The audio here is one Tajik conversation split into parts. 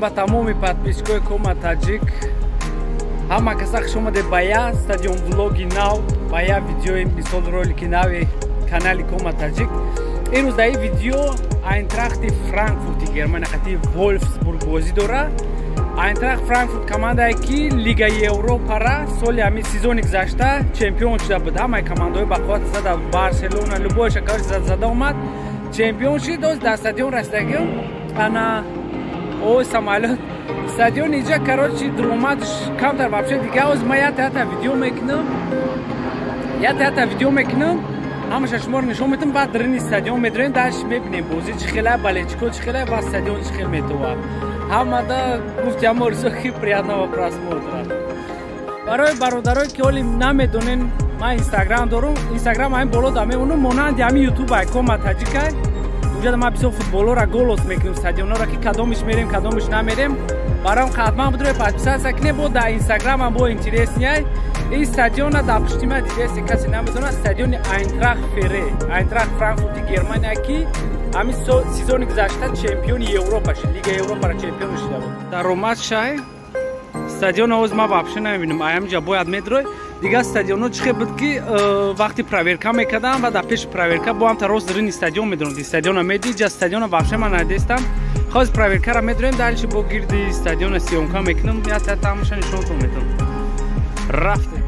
Салом ба тамоми подписчикои Кома Таҷик. Ҳама каса хуш омадед ба я стадион влоги нав, ба я видеои мисол ролики нави канали Кома Таҷик. Имрӯз дар ин видео Айнтрахти Франкфурти Германия қати Волфсбург бозӣ дора. Айнтрахт Франкфурт командае ки Лигаи Европара соли ҳамин сезони гузашта чемпион шуда буд. Ҳамаи командаҳои бақувват зада, Барселона, любой шакар зада омад, чемпион шид. Оз дар стадион расидагим. Ана о самолёт стадион иҷа, короче, дуромадш камтар вообще дига. Оз ма ята видео мекунам, ята видео мекунам, ҳамаша шуморо нишон медиҳам. Баъд дарини стадион медроем, даш мебинем бозӣ чӣ хела, болельщико чӣ хела ва стадион чӣ хел метова. Ҳамада гуфти ҳама орзуи приятного просмотра. Барои бародарое ки ҳоли намедонен, ман инстаграм дорум. Инстаграм ҳамин боло да мемонам, монанди ҳамин ютуб ай Кома Таҷикай. Унҷа ман бисёр футболора голос мекунем, стадионора ки кадомиш мерем, кадомиш намерем. Бароям ҳатман бидрои подписаться кунем, бо дар инстаграмам бо интересный. Ин стадиона дар пушти ман дидест, касе намедонад, стадиони Айнтрахт Фере, Айнтрахт Франкфурти Германия ки ҳамин сезони гузашта чемпиони Европа шуд, Лигаи Европаро чемпион шуда буд. Даромад шай стадион оз ман вообще намебинам, ҳаминҷа бояд медрой. Дигар стадионҳо чӣ хел буд ки вақти проверка мекардам ва дар пеши проверка бо ҳамта рост дарини стадион медонад. Стадиона меди, ҷа стадиона вообще ман надестам. Хоз проверкара медроем, дальше бо гирди стадиона съёмка мекунам, ята тамаша нишонтон медам. Рафтем.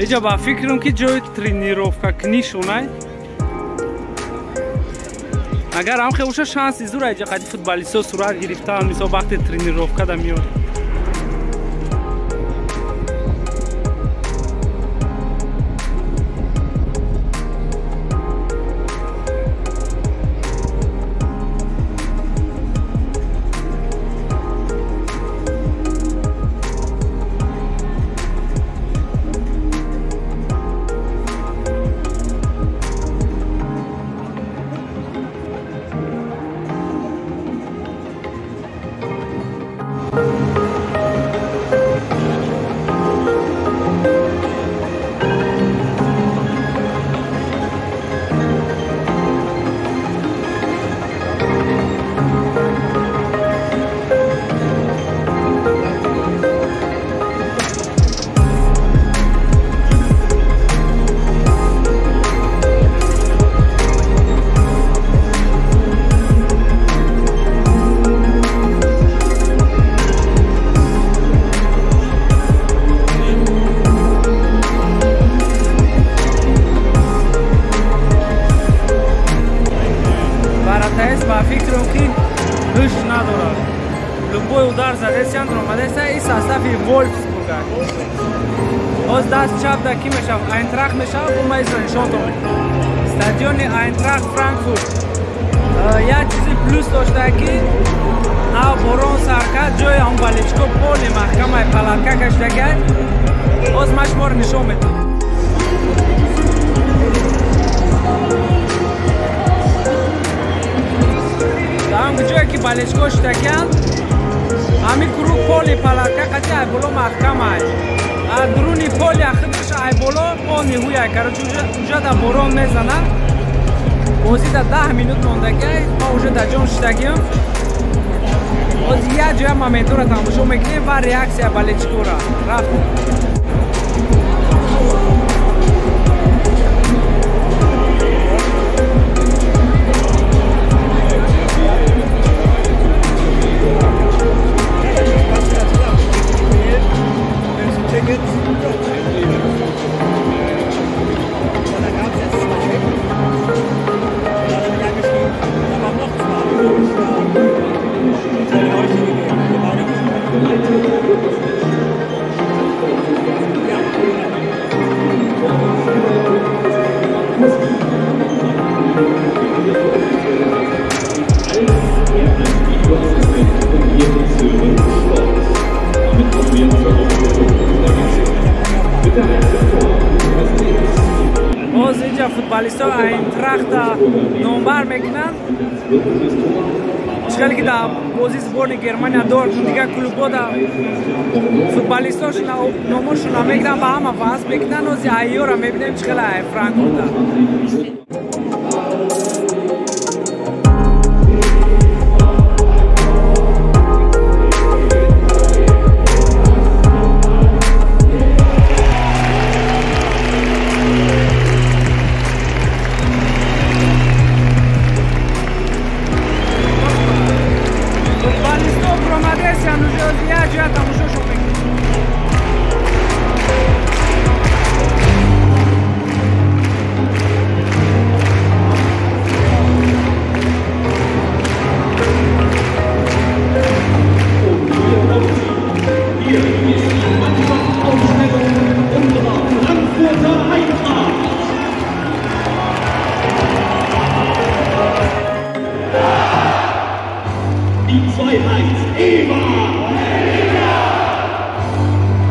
Иҷа ба фикрам ки ҷои тренировка кунишонай. Агар ҳам хел боша, шанси зур иҷа қади футболистҳо сурат гирифтан, мисол вақти тренировка да меояд. Ба фикрам ки ҳуш надорад. Любой удар задесян омадеса. И состави Волфсбург. Оз даст чап да ки мешав? Айнтрахт мешав, бо ма изро нишон дод. Стадиони Айнтрахт Франкфурт. Як чизи плюс дошта ки ав борон саркад, ҷои он болельщико поли маҳкамаи палатка кашидагай. Оз ма шуморо нишон медиҳам. Ҳам ҷое ки болельщико шидагиянд, ҳамин круг поли палатка қати ай боло маҳкамай. Дуруни поли ахидаш ай боло полни ҳуяй. Короче, уҷа да борон мезана. Бозӣ да 10 минут мондагиай, ма уже дар ҷон шидагиям. Боз як ҷоя моментора тамошо мекунем ва реаксия болельщикора. Рафтем. Боз инҷа футболистҳо Айнтрахта номбар мекунанд. Чхеле ки дар бозии сборни Германия дор, дигар клубҳо да футболистошона номошона мегиранд, ба ҳама вазн мекунанд. Ози айёра мебинем чӣ хеле ай Франкфурта.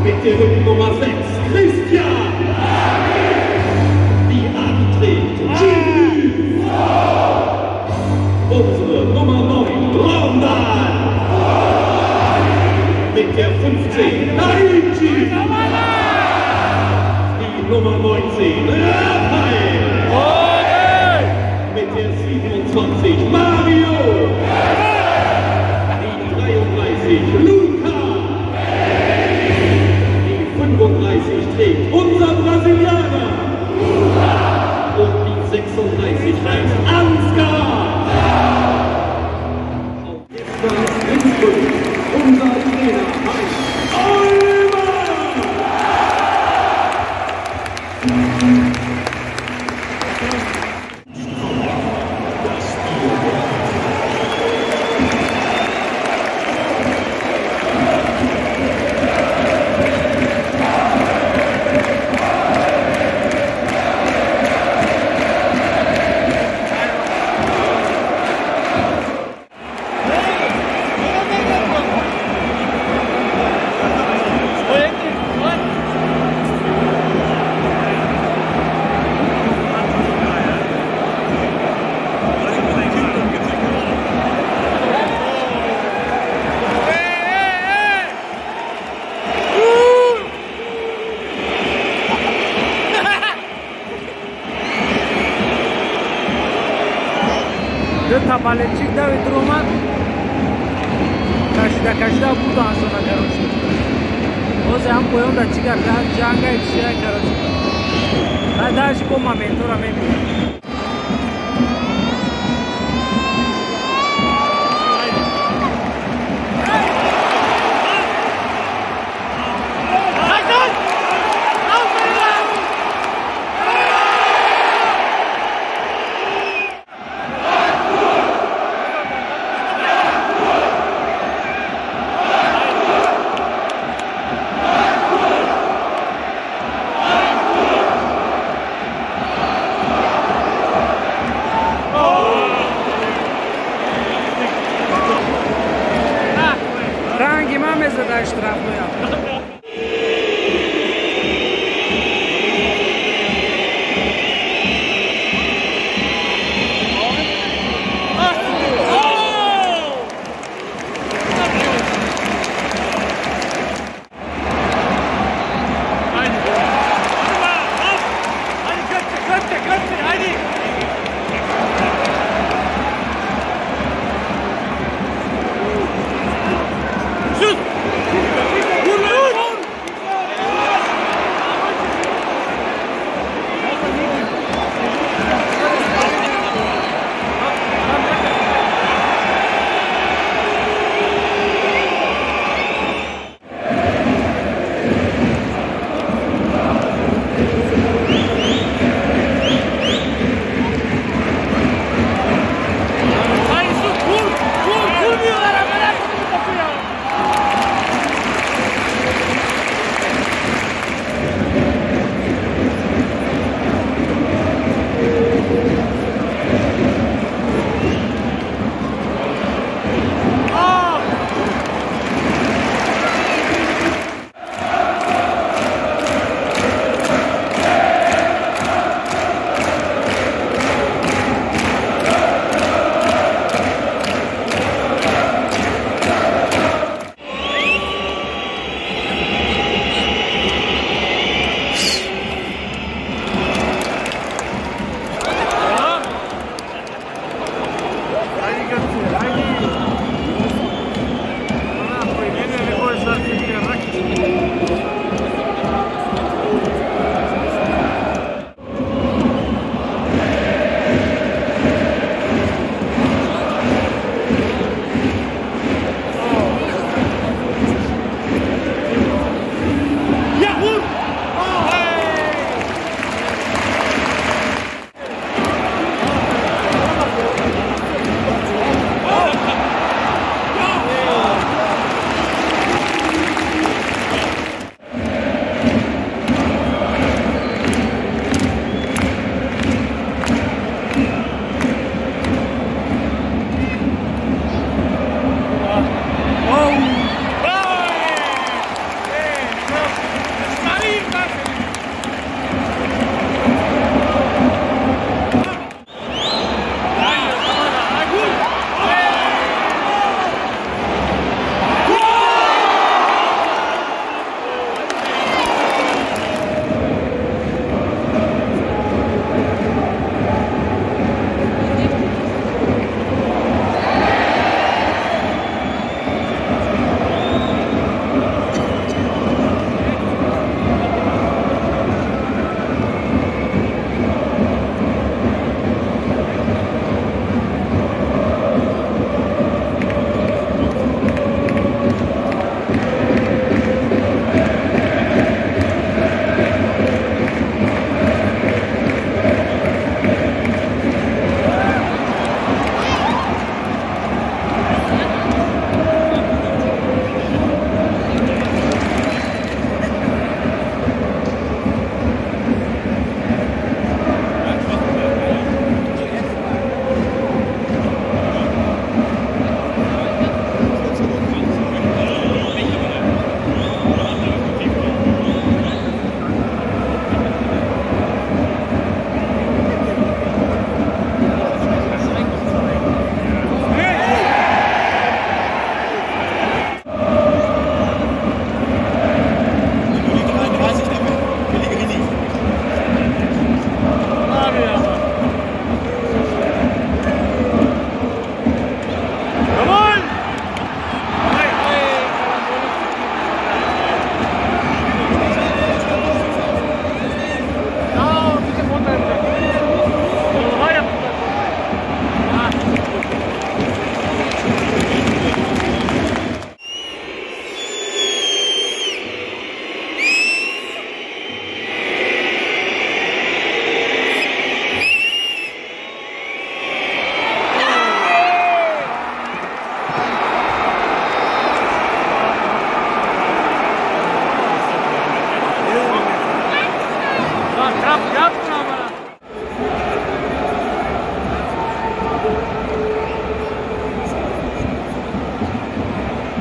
Mit der Rückennummer 6, Christian. Die 8 trägt Jimmy. Unsere Nummer 9, Rondan. Mit der 15, Naichi. Die Nummer 19, Raphael. Mit der 27, Mario. Die 33, Luca. 35 trägt unser Brasilianer. Und die 36 heißt Ansgar. Und jetzt kommt unser Trainer heißt Oliver. Балетчик давид ромад, кашида кашида бурдан шона, короче. Ҳозир ҳам поён да чӣ гап, ҷангай чия, короче. Дальше бо моментора мебинем. Ранги ман мезада штрафноям. Vur!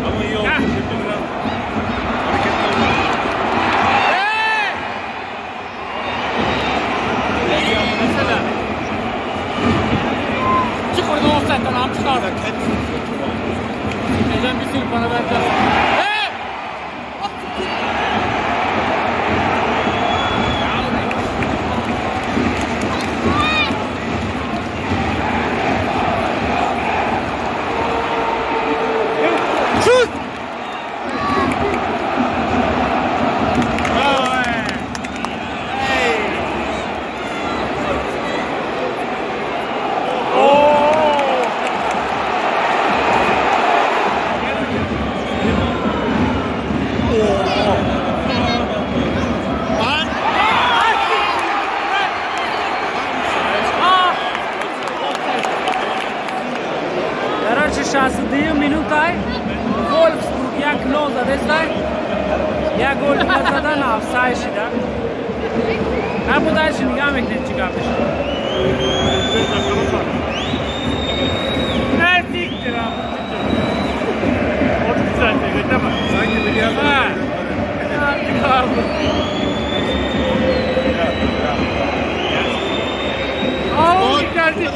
Ama iyi oldu. Şimdi biraz hareketli oldu. Mesela. Çık oradan offside'dan am çıkardı. Sikeceğim bir sürü para vereceğim. Короче, 62 минутай. Wolfsburg 1-0 задестай. Як гол задан офсайд шида. Або дальше нигоҳ мекунем чӣ гап мешавад. Ne siktir abi. 30 saniye tamam. Sanki bir yer. Artık abi. Aa, geldi.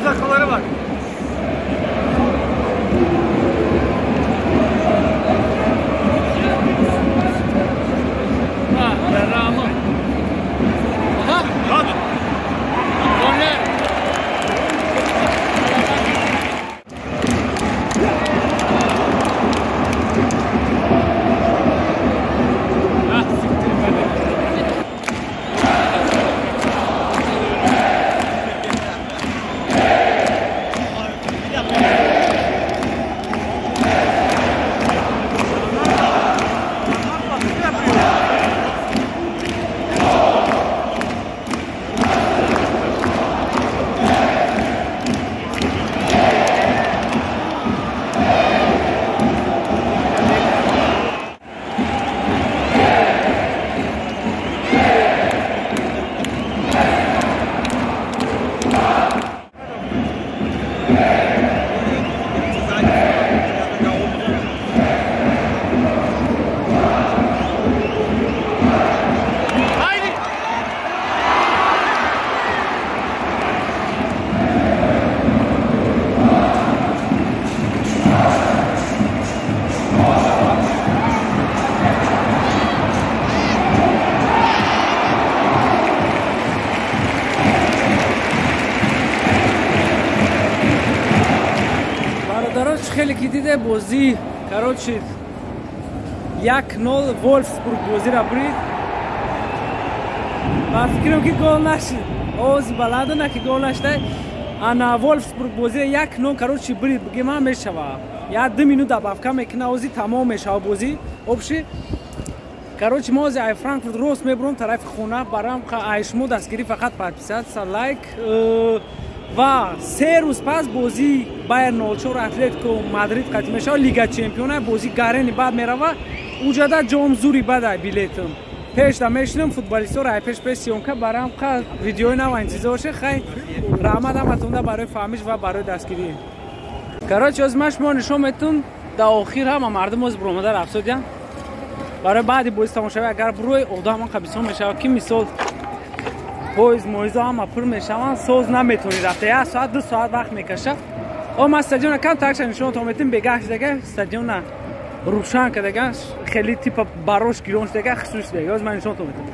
Dakikaları var. Ha, Rahman. Aha. Hadi. Korner. Ah, siktir beni. Хеле ки диде бозӣ короче 1-0 Wolfsburg бозиро бурид. Ба фикрам ки гол нашид. Овози баландо на ки гол нашида. Ана Wolfsburg бозиро 1-0 короче бурид. Бигем мешава. Я 2 минут добавка мекуна, ози тамом мешава бозӣ. Обши короче мо ози ай Франкфурт рост мебурем тарафи хона. Барам ай шумо дастгирӣ фақат подписаться, лайк ва се рӯз пас бозии Байерн 04 Атлетико Мадрид қатъ мешавад, Лига Чемпиона бозӣ гарени бад мерава. Уҷада ҷом зури бада билетам. Пешда мешинам футболистҳоро ай пеш пеш съёмка барам қа видеои нав интизор ше. Хай раҳмат ҳаматонда барои фаҳмиш ва барои дастгирӣ. Короче, оз ман шумо нишон метун дар охир ҳама мардум оз буромада рафтодиян. Барои баъди бозӣ тамошавӣ агар бурӯи одам он қабисон мешавад ки мисол поезд моизо ҳама пур мешаванд, соз наметонӣ рафта. Як соат, 2 соат вақт мекашад. О ман стадиона кам такша нишонатон метим, бегаҳ шудага стадиона рӯшан кардага, хеле типа барош гирон шудага, хусус шудага. Оз ман нишонатон метим.